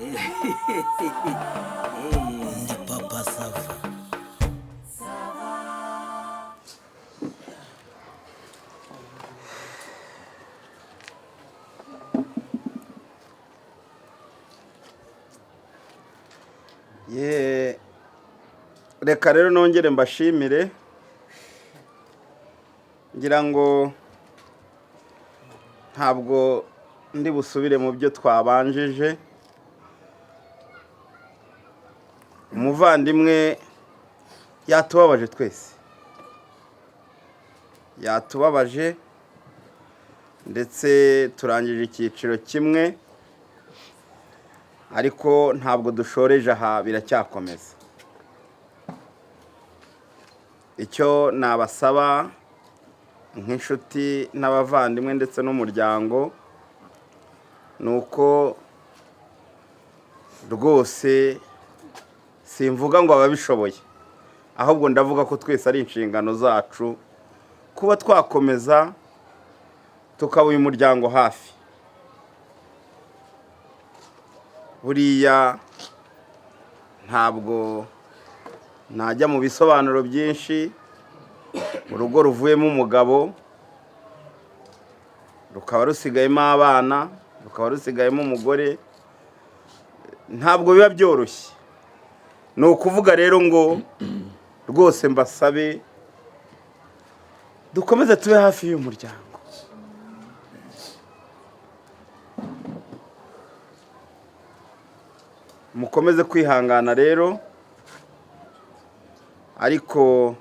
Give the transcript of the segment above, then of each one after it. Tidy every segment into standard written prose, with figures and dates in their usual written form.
Ndi Papa Sava. Ye, reka rero nongere mbashimire. Ngira ngo ntabwo ndi busubire mu byo twabanjije. Umuvandimwe yatubabaje twese, yatubabaje, ndetse turangije icyiciro kimwe, ariko ntabwo dushoreje aha, biracyakomeza. Icyo nabasaba nk'inshuti n'abavandimwe ndetse n'umuryango ni uko rwose simvuga ngo ababishoboye, ahubwo ndavuga ko twese ari inshingano zacu kuba twakomeza tukaba uyu muryango hafi. Buriya ntabwo najya mu bisobanuro byinshi. Urugo ruvuyemo umugabo rukaba rusigayemo abana, rukaba rusigayemo umugore, ntabwo biba byoroshye. Ni ukuvuga rero ngo rwose mbasabe dukomeze tube hafi y'uyu muryango. Mukomeze kwihangana rero, ariko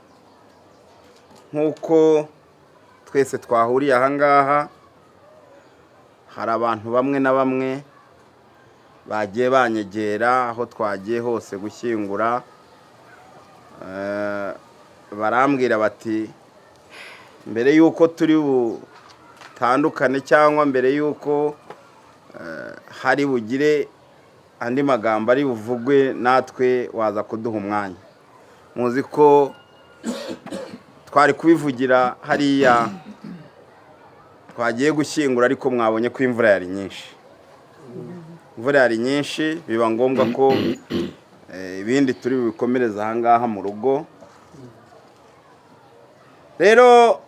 nk'uko twese twahuriye aha ngaha, hari abantu bamwe na bamwe bagiye banyegera aho twagiye hose gushyingura, barambwira bati mbere y'uko turi butandukane cyangwa mbere y'uko hari bugire andi magambo ari buvugwe, natwe waza kuduha umwanya. Muzi ko twari kubivugira hariya twagiye gushyingura, ariko mwabonye ko imvura yari nyinshi, imvura yari nyinshi, biba ngombwa ko ibindi turi bubikomereze aha ngaha mu rugo. Rero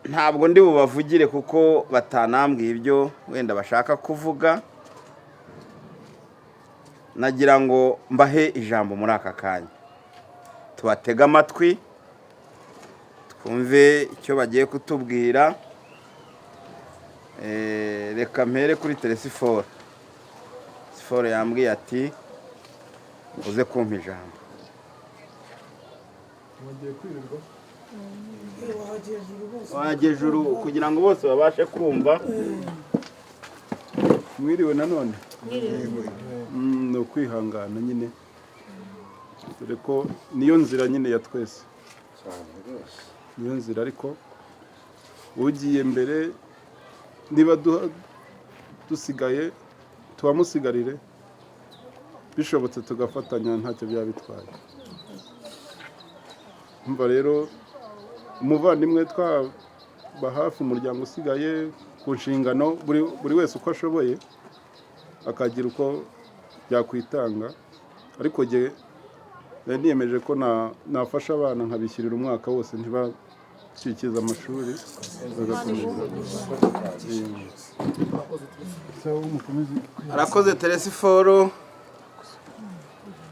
ntabwo ndi bubavugire kuko batanambwiye ibyo wenda bashaka kuvuga. Nagira ngo mbahe ijambo muri aka kanya, tubatege amatwi twumve icyo bagiye kutubwira. Reka mpere kuri Telesiforo. Siforo yambwiye ati uze kumpa ijambo. Wagejuru kugira ngo bose babashe kumva. Mwiriwe nanone. Ni ukwihangana nyine, dore ko niyo nzira nyine ya twese, niyo nzira. Ariko ugiye mbere, niba dusigaye tubamusigarire, bishobotse tugafatanya, ntacyo byaba bitwaye. Umva rero umuvandimwe, twaba hafi umuryango usigaye ku nshingano, buri wese uko ashoboye akagira uko yakwitanga. Ariko jye nari niyemeje ko nafasha abana nkabishyurira umwaka wose, ntibacikize amashuri, bagakomeza. Sawa, mukomeze. Arakoze Telesiforo.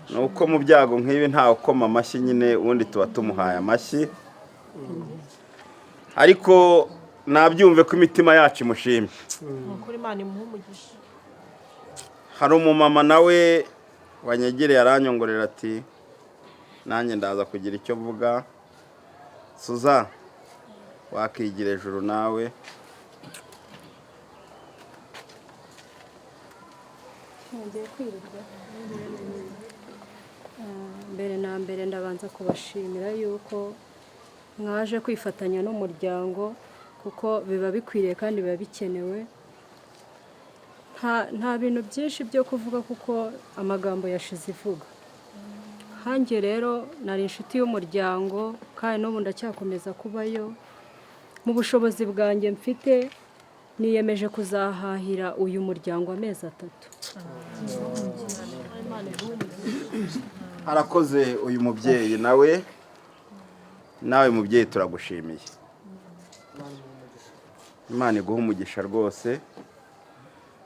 Ni uko mu byago nk'ibi ntawe ukoma amashyi nyine, ubundi tuba tumuhaye amashyi, ariko nabyumve ko imitima yacu imushimye. Ukuri, Imana imuhe umugisha. Hari umumama nawe wanyegereye aranyongorera ati nanjye ndaza kugira icyo mvuga. Suza, wakigira ejuru nawe. Ngiye kwirirwa. Mbere na mbere ndabanza kubashimira yuko mwaje kwifatanya n'umuryango, kuko biba bikwiriye kandi biba bikenewe. Nta bintu byinshi byo kuvuga kuko amagambo yashize ivuga. Nkanjye rero nari inshuti y'umuryango kandi n'ubu ndacyakomeza kubayo mu bushobozi bwanjye mfite. Niyemeje kuzahahira uyu muryango amezi 3. Arakoze uyu mubyeyi. Nawe mubyeyi turagushimiye, Imana iguha umugisha rwose.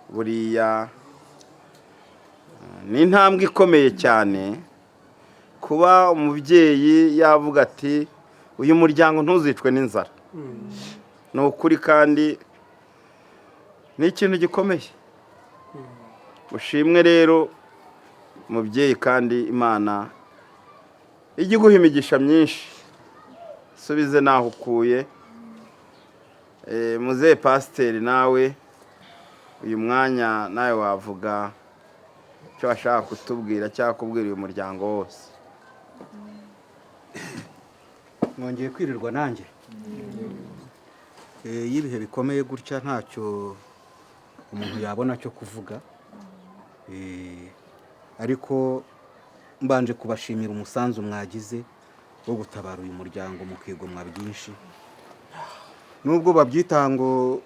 Buriya ni intambwe ikomeye cyane kuba umubyeyi yavuga ati: "Uyu muryango ntuzicwe n'inzara." Ni ukuri, kandi ni ikintu gikomeye. Ushimwe rero mubyeyi, kandi Imana ijya iguha imigisha myinshi, subize n'aho ukuye. Muzehe pasiteri, nawe uyu mwanya nawe wavuga icyo washaka kutubwira cyangwa kubwira uyu muryango wose. Mwongeye kwirirwa nanjye. Iyo ibihe bikomeye gutya, ntacyo umuntu yabona cyo kuvuga. Ariko mbanje kubashimira umusanzu mwagize wo gutabara uyu muryango, mukigomwa byinshi. Nubwo babyita ngo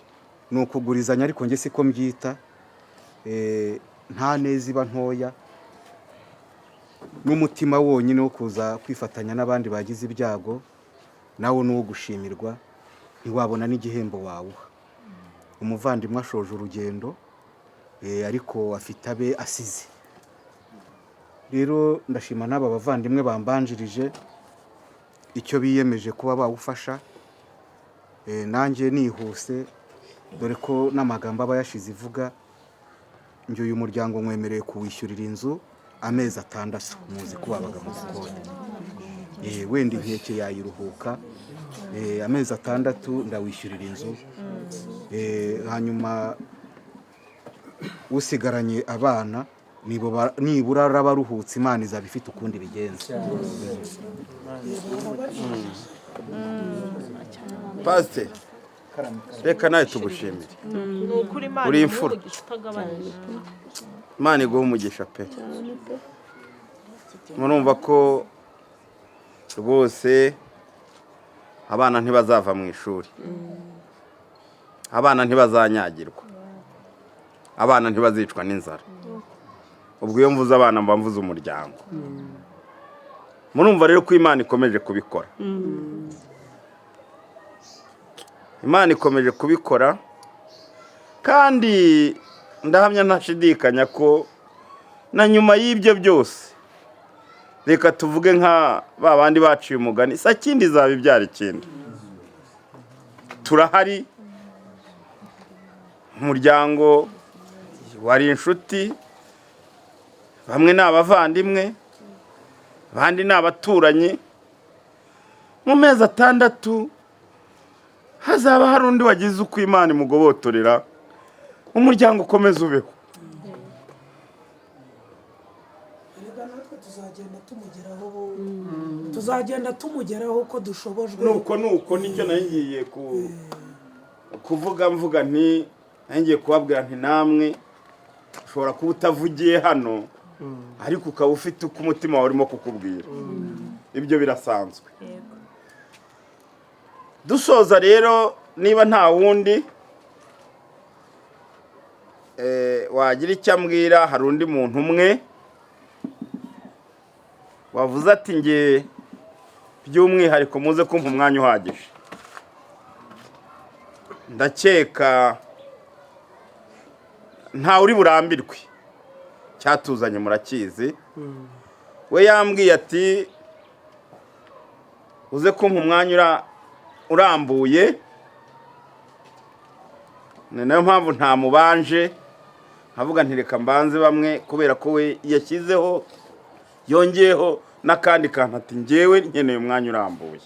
ni ukugurizanya, ariko njye siko mbyita. Nta neza iba ntoya, n'umutima wonyine wo kuza kwifatanya n'abandi bagize ibyago nawo ni uwo gushimirwa, ntiwabona n'igihembo wawuha. Umuvandimwe ashoje urugendo, ariko afite abe asize. Rero ndashima n'aba bavandimwe bambanjirije icyo biyemeje kuba bawufasha. Nanjye nihuse, dore ko n'amagambo aba yashize ivuga, njye uyu muryango nkwemereye kuwishyurira inzu amezi 6. Muzi ko babaga mu gikoni. Wenda inkeke yayiruhuka. Amezi 6 ndawishyurira inzu. Hanyuma usigaranye abana nibura araba aruhutse, Imana izaba ifite ukundi bigenza. Pasiteri, reka nawe tugushimire. Ni ukuri, Imana Uri iguhe imfura. umugisha utagabanije. Imana iguhe umugisha pe. Murumva ko rwose abana ntibazava mu ishuri, abana ntibazanyagirwa, abana ntibazicwa n'inzara. Ubwo iyo mvuze abana mba mvuze umuryango. Murumva rero ko Imana ikomeje kubikora, Imana ikomeje kubikora, kandi ndahamya ntashidikanya ko na nyuma y'ibyo byose, reka tuvuge nka ba bandi baciye umugani, sakindi izaba ibyara ikindi. Turahari, umuryango wari inshuti, bamwe ni abavandimwe, abandi ni abaturanyi. Mu mezi 6 hazaba hari undi wagize uko Imana imugobotorera, umuryango ukomeze ubeho. Erega natwe tuzagenda tumugeraho, tuzagenda tumugeraho uko dushobojwe. Nuko nicyo nari ngiye kuvuga, mvuga nti nari ngiye kubabwira nti namwe ushobora kuba utavugiye hano, ariko ukaba ufite uko umutima wawe urimo kukubwira. Ibyo birasanzwe. Dusoza rero, niba nta wundi wagira icyo ambwira, hari undi muntu umwe wavuze ati: "Nge by'umwihariko muze kumpa umwanya uhagije." Ndakeka ntawe uri burambirwe, cyatuzanye murakizi. We yambwiye ati: "Uze kumpa umwanya urambuye." Ni nayo mpamvu ntamubanje, nkavuga nti reka mbanze bamwe, kubera ko we yashyizeho, yongeyeho n'akandi kantu ati: "Ngewe nkeneye umwanya urambuye."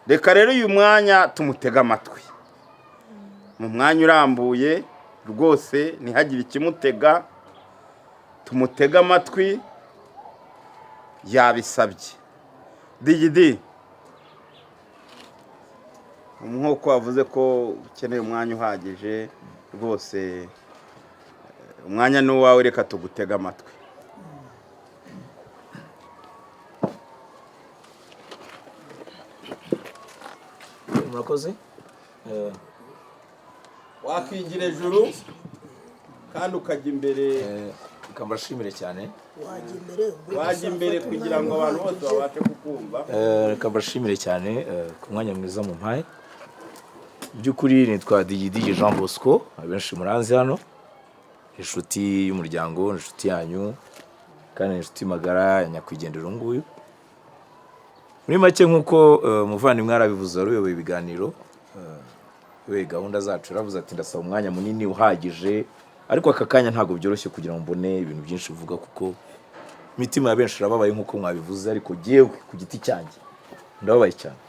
Reka rero uyu mwanya tumutege amatwi mu mwanya urambuye rwose, ntihagire ikimutega, tumutege amatwi, yabisabye. Digidi, nk'uko wavuze ko ukeneye umwanya uhagije rwose, umwanya ni uwawe, reka tugutege amatwi. Murakoze. Wakwigira ejuru kandi ukajya imbere. Reka mbashimire cyane. Wajya imbere ubwo. Wajya imbere kugira ngo abantu bose babashe kukumva. Reka mbashimire cyane ku mwanya mwiza mumpaye. Mu by'ukuri nitwa Digidigi Jean Bosco, abenshi muranzi hano, inshuti y'umuryango, inshuti yanyu kandi inshuti magara ya nyakwigendera uyu nguyu. Muri make, nk'uko umuvandimwe yarabivuze, wari uyoboye ibiganiro, uyoboye gahunda zacu, yaravuze ati: "Ndasaba umwanya munini uhagije." Ariko aka kanya ntabwo byoroshye kugira ngo mbone ibintu byinshi uvuga, kuko imitima ya benshi irababaye nk'uko mwabivuze. Ariko jyewe ku giti cyanjye ndababaye cyane,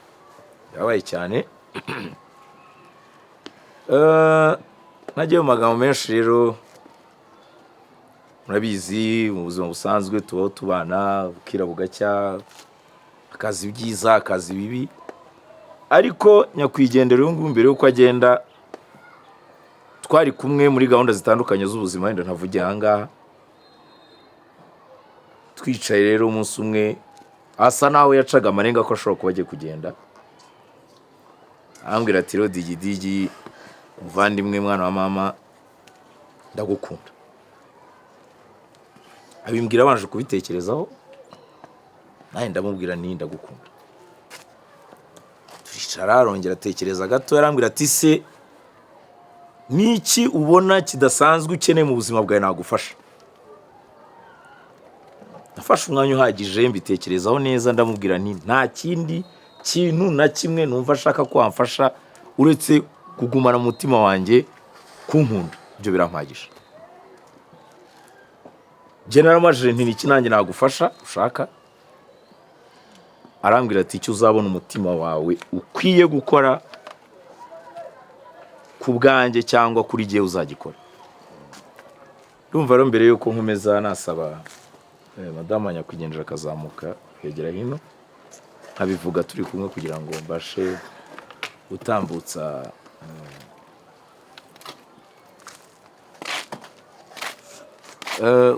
ndababaye cyane. Nagiye mu magambo menshi rero. Murabizi, mu buzima busanzwe tubaho tubana, bukira bugacya, hakaza ibyiza, hakaza ibibi. Ariko nyakwigendera uyu nguyu, mbere y'uko agenda, twari kumwe muri gahunda zitandukanye z'ubuzima, wenda ntavugiye aha ngaha. Twicaye rero umunsi umwe, asa naho yacaga amarenga ko ashobora kuba agiye kugenda, arambwira ati: "Rero Digidigi, muvandimwe, mwana wa mama, ndagukunda." Abimbwira abanje kubitekerezaho. Nanjye ndamubwira nti: "Ndagukunda." Turicara, arongera atekereza gato, arambwira ati: "Se niki ubona kidasanzwe ukeneye mu buzima bwawe nagufasha?" Nafashe umwanya uhagije, mbitekerezaho neza, ndamubwira nti: "Nta kindi kintu na kimwe numva ashaka ko wamfasha uretse kugumana mu mutima wanjye kunkunda, ibyo birampagije." Njye naramajije nti: "Niki nanjye nagufasha ushaka?" Arambwira ati: "Icyo uzabona umutima wawe ukwiye gukora ku bwanjye cyangwa kuri jyewe uzagikora." Ndumva rero mbere yuko nkomeza nasaba madamu wa nyakwigendera akazamuka yegera hino, nkabivuga turi kumwe kugira ngo mbashe gutambutsa.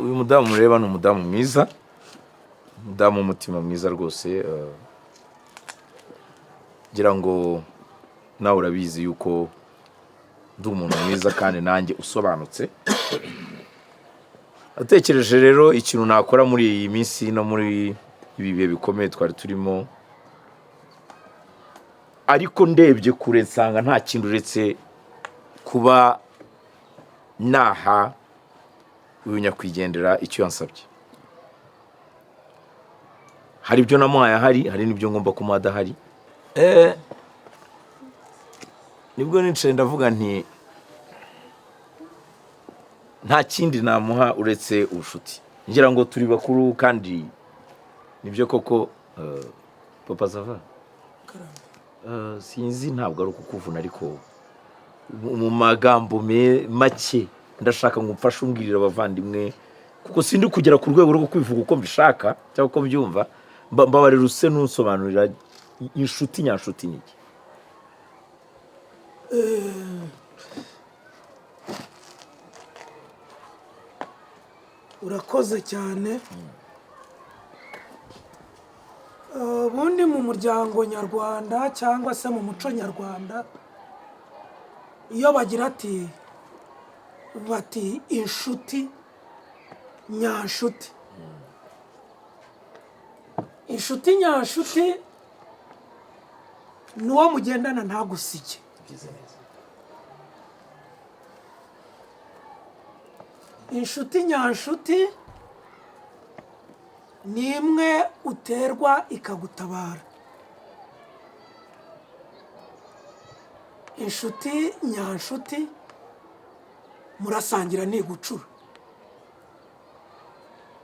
Uyu mudamu mureba ni umudamu mwiza, umudamu w'umutima mwiza rwose. Ngira ngo nawe urabizi yuko ndi umuntu mwiza kandi nanjye usobanutse. Atekereje rero ikintu nakora muri iyi minsi no muri ibi bihe bikomeye twari turimo, ariko ndebye kure nsanga nta kintu uretse kuba naha uyu nyakwigendera icyo yansabye. Hari ibyo namuhaye ahari, hari n'ibyo ngomba kumuha adahari. Nibwo nicaye ndavuga nti: "Nta kindi namuha uretse ubucuti." Ngira ngo turi bakuru kandi nibyo koko. Papa Sava, sinzi, ntabwo ari ukukuvuna, ariko mu magambo make ndashaka ngo umfashe umbwirire abavandimwe, kuko sindi kugera ku rwego rwo kwivuga uko mbishaka cyangwa uko mbyumva. Mbabarira use nunsobanurira inshuti nyanshuti ni iki. Urakoze cyane. Ubundi mu muryango nyarwanda cyangwa se mu muco nyarwanda, iyo bagira ati bati inshuti nyanshuti, inshuti nyanshuti ni uwo mugendana ntagusige. Inshuti nyanshuti ni imwe uterwa ikagutabara. Inshuti nyanshuti murasangira ntigucura.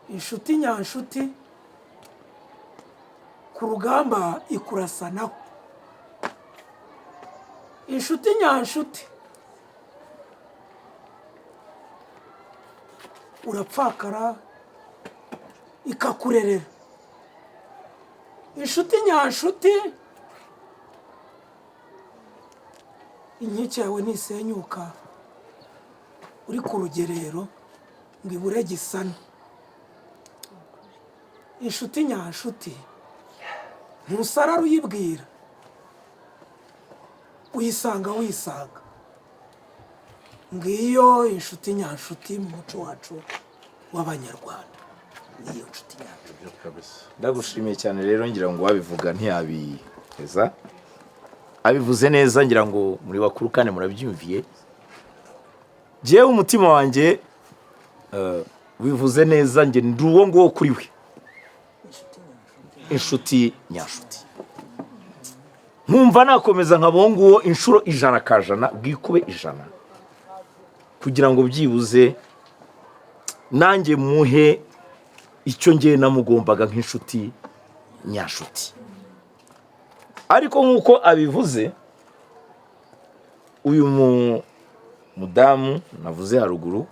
Inshuti nyanshuti ku rugamba ikurasanaho. Inshuti nyanshuti urapfakara ikakurerera. Inshuti nyanshuti inkike yawe ntisenyuka uri ku rugerero ngo ibure gisana. Inshuti nyanshuti ntusarara uyibwira. Uyisanga wisanga. Ngiyo inshuti nyanshuti mu muco wacu w'Abanyarwanda, niyo nshuti nyanshuti. Ndagushimiye cyane rero. Ngira ngo wabivuga ntiyabiheza, abivuze neza. Ngira ngo muri bakuru kandi murabyumviye. Jyewe umutima wanjye bivuze neza, njye ndi uwo nguwo kuri we, inshuti nyanshuti. Nkumva nakomeza nkaba uwo nguwo inshuro ijana kajana bwikube 100, kugira ngo byibuze nanjye muhe icyo ngiye namugombaga nk'inshuti nyanshuti. Ariko nk'uko abivuze uyu mudamu navuze haruguru,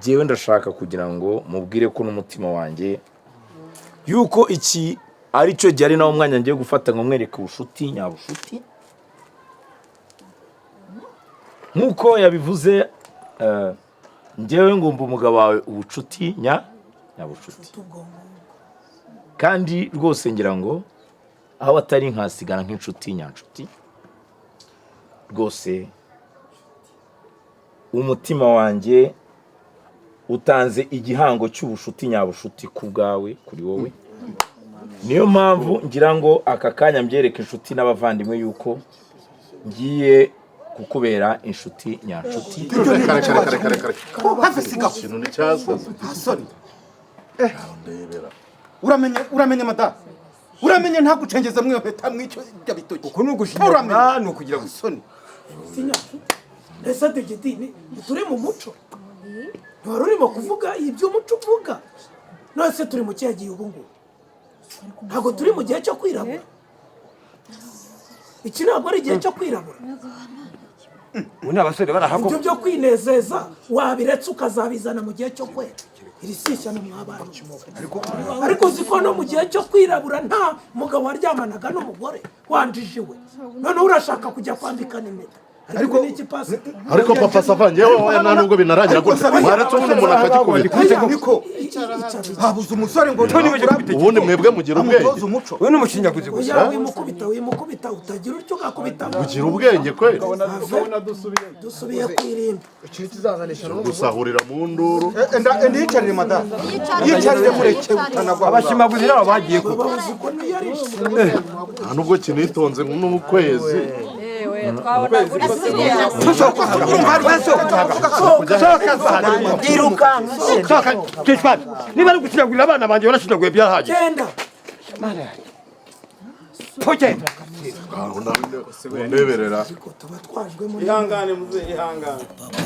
jyewe ndashaka kugira ngo mubwire ko n'umutima wanjye yuko iki ari cyo gihe, ari nawo mwanya ngiye gufata ngo mwereke ubushuti nyabushuti. Nk'uko yabivuze, njyewe ngumva umugabo wawe ubucuti nyabucuti, kandi rwose ngira ngo aho atari nkasigana nk'inshuti nyanshuti. Rwose umutima wanjye utanze igihango cy'ubushuti nyabushuti ku bwawe, kuri wowe. Niyo mpamvu ngira ngo aka kanya mbyereke inshuti n'abavandimwe yuko ngiye kukubera inshuti nyanshuti. Kare kare kare kare kare! Have, sigaho. Ikintu nticyasaze. Soni, uramenye, uramenye madamu, uramenye ntagucengeze mwiyo mpeta mw'icyo ibyo bitoki. Uku ni ugushinyagura, ni ukugira gusa. Soni. Ese Digidi, turi mu muco? Ntiwari urimo kuvuga iby'umuco uvuga? None se turi mu kihe gihe ubu ngubu? Ntabwo turi mu gihe cyo kwirabura. Iki ntabwo ari igihe cyo kwirabura. Ubu ni abasore barahako. Ibyo byo kwinezeza wabiretse ukazabizana mu gihe cyo kwera. Iri si ishyano mwabana. Ariko uzi ko no mu gihe cyo kwirabura nta mugabo waryamanaga n'umugore wanjijiwe? Noneho urashaka kujya kwambikana impeta, ariko ni iki, pasita? Ariko Papa Sava, njyewe wowe nta nubwo binarangira gutya, waretse ubundi umuntu akagikubita. Niko habuze umusore ngo Ubundi mwebwe mugira ubwenge? amutoze umuco. We ni umushinyaguzi gusa. Oya, wimukubita, wimukubita, utagira utyo ugakubita. Mugira ubwenge kweli? Dusubiye ku irimbi. Ikintu kizazanisha Gusahurira mu nduru. Enda yicarire madamu, yicarire, mureke utanagwa. Abashimaguzi nabo bagiye ko. Babuze ko niyo ari Nta nubwo kinitonze n'ukwezi. Sohoka Kishwani. Niba ari gushinyagurira abana banjye, warashinyaguye byarahagije. Genda. Tugenda. Aho nawe undeberera. Tuba twajwe muri Ihangane muze, ihangane. Papa.